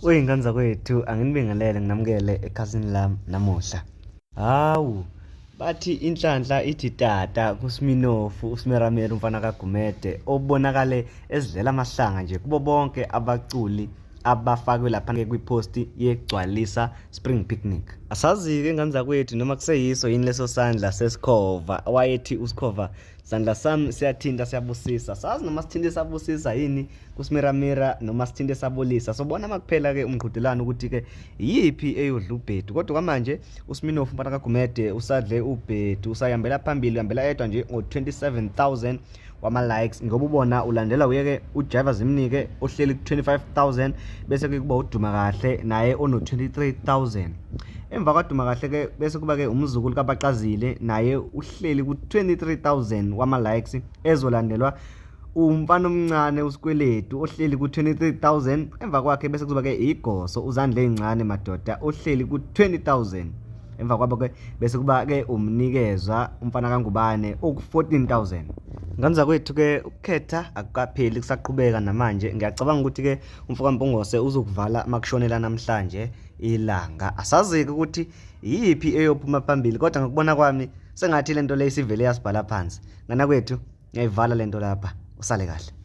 Wey'ngane zakwethu, anginibingelele nginamukele ekhasini lami namuhla. Hawu, bathi inhlanhla ithi tata kuSminofu uSmeramela umfana kaGumede obonakale ezidlela amahlanga nje kubo bonke abaculi abafakwe lapha kwiposti yegcwalisa spring picnic. Asazi-ke ngane zakwethu noma kuseyiso yini leso sandla sesikhova wayethi uSikhova sandla sami siyathinta siyabusisa. Sazi noma sithinte sabusisa yini kuSmiramira noma sithinte sabulisa. Sobona makuphela ke umqhudelwano ukuthi ke iyiphi eyodla ubhedu. Kodwa kwamanje uSminofu umfana kaGumede usadle ubhedu, usayihambela phambili, uhambela yedwa nje ngo-27,000 wama-likes ngoba ubona ulandela uye-ke uJaiva Zimnike ohleli ku-25,000 bese ke kuba uDuma Kahle naye ono-23,000. Emva kwaDuma Kahle ke bese kuba ke umzukulu kaBaqazile naye uhleli ku-23,000 wama-likes ezolandelwa umfana omncane uSikweletu ohleli ku-23,000 emva kwakhe bese kuzoba ke igoso uZandla Ey'ncane madoda ohleli ku-20,000 emva kwabo ke bese kuba ke umnikezwa umfana kaNgubane oku-14,000. Ngane zakwethu ke ukukhetha akukapheli kusaqhubeka namanje ngiyacabanga ukuthi ke umfoka Mpungose uzokuvala makushonela namhlanje ilanga asazi-ke ukuthi iyiphi eyophuma phambili kodwa ngokubona kwami sengathi lento le isivele yasibhala phansi ngana kwethu ngiyayivala lento lapha usale kahle.